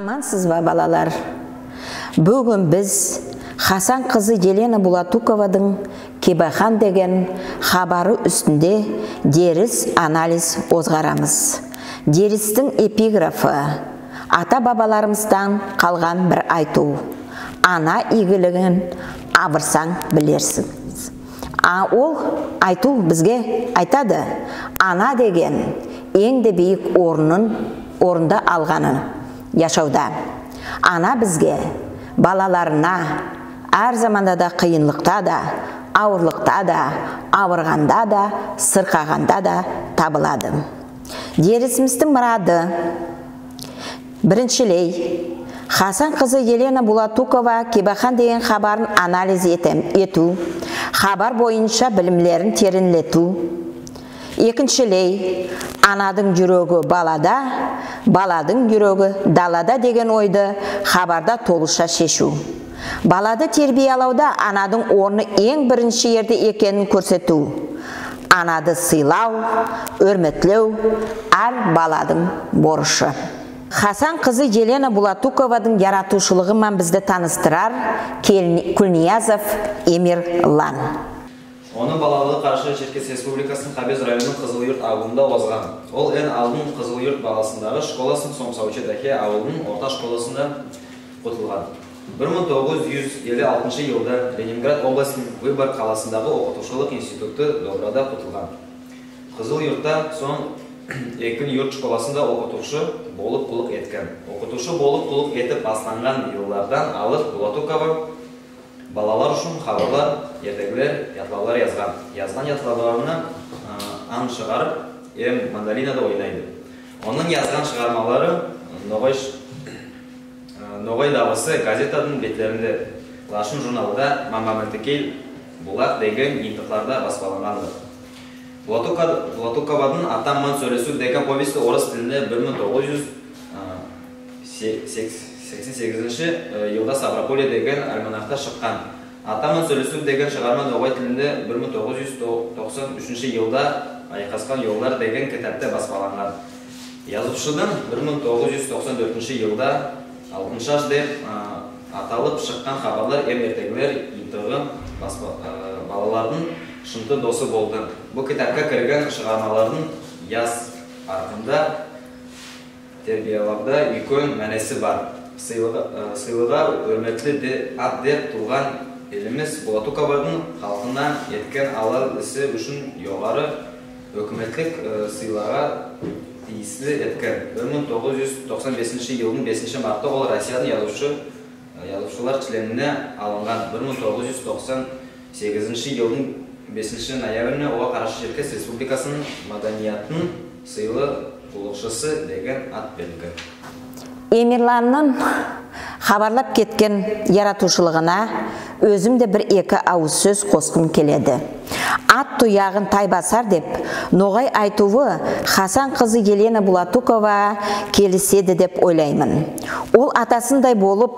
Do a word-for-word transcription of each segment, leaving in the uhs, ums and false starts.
Амансызба, балалар? Буьгуьн биз Хасан кызы Елена Булатуковадынъ «Кебехан» деген хабары уьстинде дерис-анализ озгарамыз. Деристинъ эпиграфы — ата-бабаларымыздан калган бир айтув: «Ана ийгилигин авырсанъ билерсинъ». А ол айтув бизге айтады, ана деген энъ де бийик орнын, орынды алганы яшавда. Ана бизге, балаларына, аьр заманда да, кыйынлыкта да, авырлыкта да, авырганда да, сыркаганда да табылады. Дерисимиздинъ мырады: бириншилей, Хасан кызы Елена Булатукова «Кебехан» деген хабарын анализ этем, этуьв, хабар бойынша билимлерин теренълетуьв. Экиншилей, «Анадынъ юреги балада, баладынъ юреги далада» деген ойды хабарда толыша шешуьв. Балады тербиялавда анадынъ орны энъ биринши ерде экенин коьрсетуьв. Анады сыйлав, оьрметлев — аьр баладынъ борышы. Хасан кызы Елена Булатуковадынъ яратувшылыгы ман бизди таныстырар Кел-, Кульниязов Эмирлан. Онынъ балалыгы Карашай-Шеркеш Республикасынынъ Кобез районынынъ Кызыл-Юрт авылында озган. Ол энъ алдын Кызыл-Юрт баласындагы школасын, сонъ Саучи-Дахи авылынынъ орта школасында кутылган. Бир мынъ тогыз юз элли алтыншы йылда Ленинград областининъ Выборг каласындагы окытувшылык институты Добрада кутылган. Кызыл-Юртта, сонъ Эркин-Юрт школасында окытувшы болып куллык эткен. Окытувшы болып куллык этип басланган йыллардан алып Булатукова балалар уьшин хабарлар, эртегилер, ятлавлар язган. Язган ятлавларына, а, анъ шыгарып, эм мандолинада ойнайды. Онынъ язган шыгармалары «Ногай ш-», а, «Ногай давысы» газетадынъ бетлеринде, «Лашын» журналда, «Мама-Мылтыкей», «Булак» деген йыйынтыкларда баспалангандыр. Булатука-, Булатуковадынъ «Атам ман соьйлесуьв» деген повести орыс тилинде бир мынъ тогыз юз, а, се-, сек-, сексен сегизинши, э, йылда «Ставрополье» деген альманахта шыккан. «Атам ман соьйлесуьв» деген шыгарма ногай тилинде бир мынъ тогыз юз токсан уьшинши йылда «Айкаскан йоллар» деген китапта баспаланган. Язувшыдынъ бир мынъ тогыз юз токсан доьртинши йылда «Алтын шаш» деп, а, аталып шыккан хабарлар эм эртегилер йыйынтыгы баспа-, а, балалардынъ шынты досы болды. Бу китапка кирген шыгармалардынъ яс паркында тербиялавда уьйкен маьнеси бар. Сыйлыга, э, сыйлыга оьрметли де, ат деп тувган элимиз Булатуковадынъ халкына эткен алал иси уьшин йогары оькиметлик, э, сыйлыга тийисли эткен. Бир мынъ тогыз юз токсан бесинши йылдынъ бесинши мартта ол Россиядынъ язувшы-, э, язувшылар членине алынган. Бир мынъ тогыз юз токсан сегизинши йылдынъ бесинши ноябрине ога Карашай-Шеркеш Республикасынынъ маданиятынынъ сыйлы куллыкшысы деген ат берилген. Эмирланнынъ хабарлап кеткен яратувшылыгына оьзим де бир-эки авыз соьз коскым келеди. «Ат туягын тай басар» деп ногай айтувы Хасан кызы Елена Булатуковага келиседи деп ойлайман. Ол атасындай болып,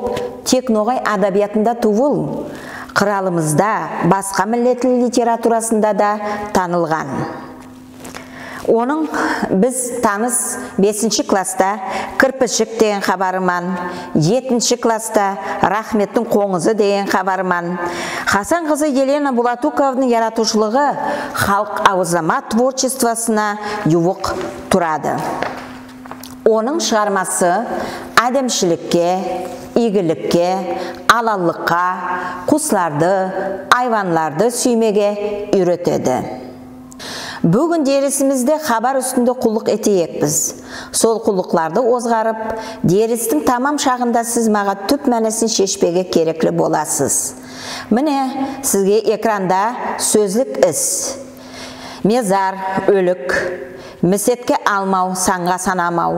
тек ногай адабиатында тувыл, кыралымызда, баска миллетлер литературасында да танылган. Онынъ биз таныс бесинши класста «Кирпишик» деген хабары ман, етинши класста «Рахметтинъ конъызы» деген хабары ман. Хасан кызы Елена Булатуковадынъ яратувшылыгы халк авызлама творчествосына ювык турады. Онынъ шыгармасы аьдемшиликке, ийгиликке, алаллыкка, кусларды, айванларды суьймеге уьйретеди. Буьгуьн дерисимизде хабар уьстинде куллык этеекпиз. Сол куллыкларды озгарып, деристинъ тамам шагында сиз мага туьп маьнесин шешпеге керекли боласыз. Мине, сизге экранда соьзлик ис. Мезар — оьлик, мисетке алмав, санга санамав,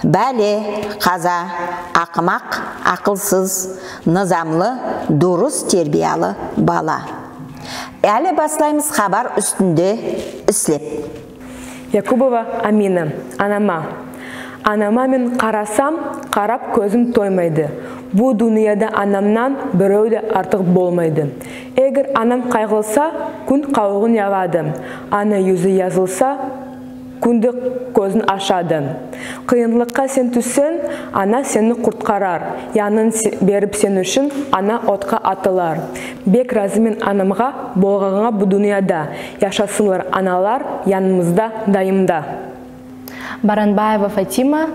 баьле — каза, акымак — акылсыз, низамлы — дурыс тербиялы бала. Аьли баслаймыз хабар уьстинде ислеп. Якубова Амина. «Анама». Анама мен карасам, карап коьзим тоймайды. Бу дуныяда анамнан бирев де артык болмайды. Эгер анам кайгылса, куьн кавыгын ягады. Ана юзи язылса, Куьнде коьзин ашады. Кыйынлыкка сен туьссенъ, ана сени куткарар. Янын се- берип сен уьшин, ана отка атылар. Бек разымен анамга, болганга бу дуныяда. Яшасынлар аналар янымызда дайымда. Баранбаева Фатима,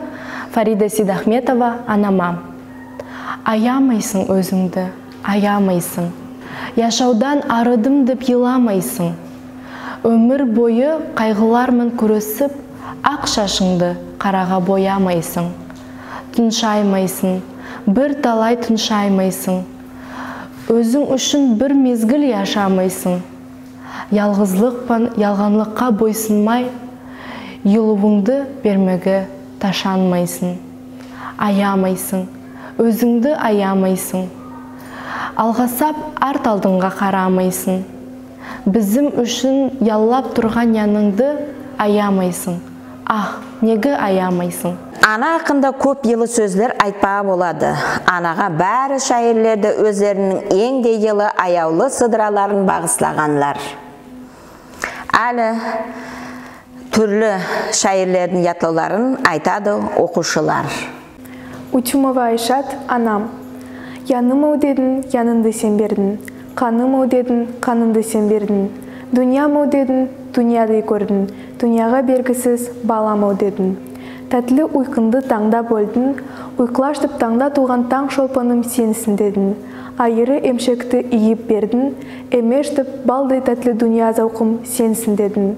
Фарида Сидахметова, «Анама». Аямайсынъ оьзинъди, аямайсынъ. Яшавдан арыдым деп йыламайсынъ. Оьмир бойы кайгылар ман куьресип, ак шашынъды карага боямайсынъ. Тыншаймайсынъ, бир талай тыншаймайсынъ. Оьзинъ уьшин бир мезгил яшамайсынъ. Ялгызлык пан ялганлыкка бойсынмай, йылувынъды бермеге ташанмайсынъ. Аямайсынъ, оьзинъди аямайсынъ. Алгасап, арт-алдынъга карамайсынъ. Бизим уьшин яллап турган янынъды аямайсынъ. Ах, неге аямайсынъ? Ана акында коьп йылы соьзлер айтпага болады. Анага баьри шаирлер де оьзлерининъ энъ де йылы, аявлы сыдыраларын багыслаганлар. Аьли туьрли шаирлердинъ ятлавларын айтады окувшылар. Утюмова Айшат, «Анам». Янымав дединъ, янынъды сен бердинъ. Канымав дединъ, канынъды сен бердинъ. Дуныямав дединъ, дуныядай коьрдинъ. Дуныяга белгисиз баламав дединъ. Таьтли уйкынъды танъда боьлдинъ. Уйклаш деп танъда тувган танъ шолпаным сенсинъ дединъ. Айыры эмшекти ийип бердинъ. Эмеш деп балдай таьтли дуныя завкым сенсинъ дединъ.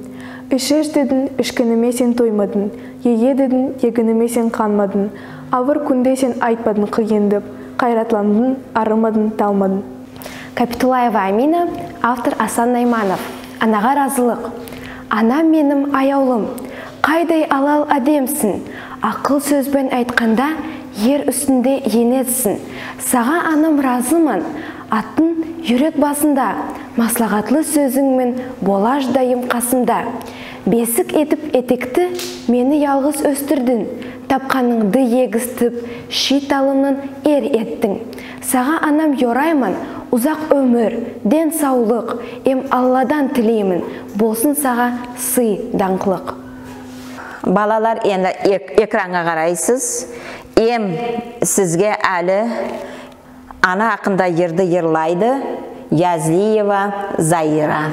Ишеш дединъ, ишкениме сен тоймадынъ. Ее дединъ, егениме сен канмадынъ. Авыр куьнде сен айтпадынъ кыйын деп. Кайратландынъ, арымадынъ, талмадынъ. Капитуллаева Амина, автор Асан Найманов. «Анага разылык». Анам меним аявлым, кайдай алал аьдемсинъ. Акыл соьз бен айтканда, ер уьстинде енетсинъ. Сага, анам, разыман, аттынъ юрек басында. Маслагатлы соьзинъ мен болаш дайым касымда. Бесик этип этекти мени ялгыз оьстирдинъ. Тапканынъды егистип, ши талымнан эр эттинъ. Сага, анам, йорайман узак оьмир, ден савлык, эм Алладан тилеймен, болсын сага сый, данъклык. Балалар, энди эк- экранга карайсыз. Эм сизге аьли ана акында йырды йырлайды Язлиева Заира.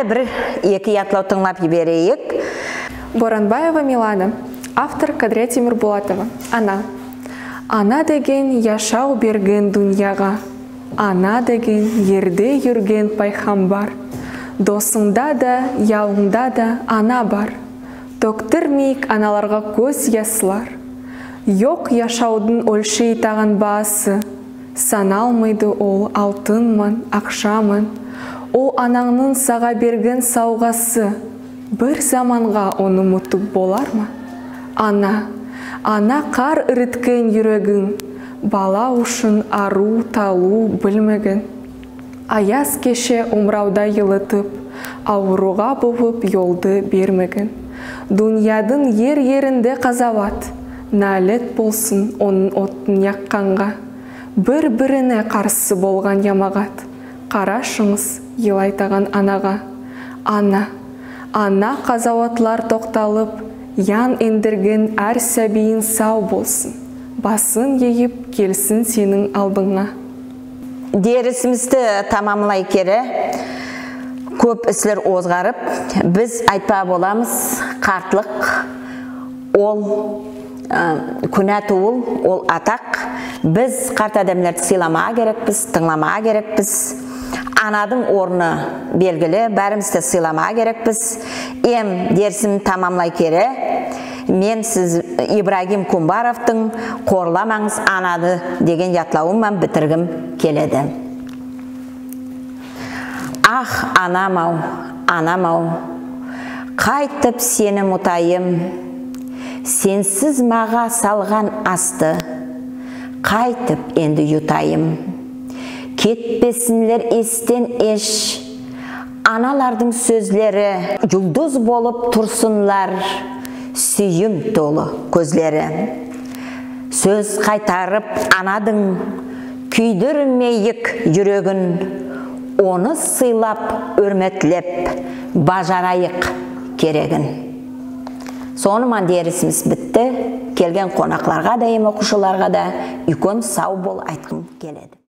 Бир-эки ятлав тынълап йиберейик. Боранбаева Милана. Автор Кадрия Темирбулатова. «Ана». Ана деген яшав берген дуныяга. Ана деген ерде юрген пайхамбар. Досынъда да, явынъда да ана бар. Тоьктирмейик аналарга коьз яслар. Йок яшавдынъ оьлшейтаган баасы. Саналмайды ол алтын ман, акша ман. Ол ананънынъ сага берген савгасы. Бир заманга оны мутып боларма? Ана, ана кар ириткен юрегинъ, бала уьшин арув-талув билмеген. Аяз кеше омыравда йылытып, авыруга бувып йолды бермеген. Дуныядынъ ер-еринде казават, наьлет болсын онынъ отын якканга. Бир-бирине карсы болган ямагат, карашынъыз йылайтаган анага. Ана, ана казаватлар токталып, ян эндирген аьр саьбийинъ сав болсын, басын ийип келсин сенинъ алдынъа. Дерисимизди тамамлай келе, коьп ислер озгарып, биз айтпага боламыз, картлык ол, аь, куьнаь тувыл, ол атак. Биз карт аьдемлерди сыйламага керекпиз, тынъламага керекпиз. Анадынъ орны белгили, баьримиз де сыйламага керекпиз. Эм дерисимди тамамлай келе, мен сиз Ибрагим Кумбаровтынъ «Корламанъыз анады» деген ятлавы ман битиргим келеди. Ах, анам-ав, анам-ав, кайтип сени мутайым, сенсиз мага салган асты кайтип энди ютайым? Кетпесинлер эстен эш аналардынъ соьзлери, юлдыз болып турсынлар суьйим толы коьзлери. Соьз кайтарып анадынъ, куьйдирмейик юрегин, оны сыйлап, оьрметлеп, бажарайык керегин. Соны ман дерисимиз битти. Келген конакларга да, эм окувшыларга да уьйкен сав бол айткым келеди.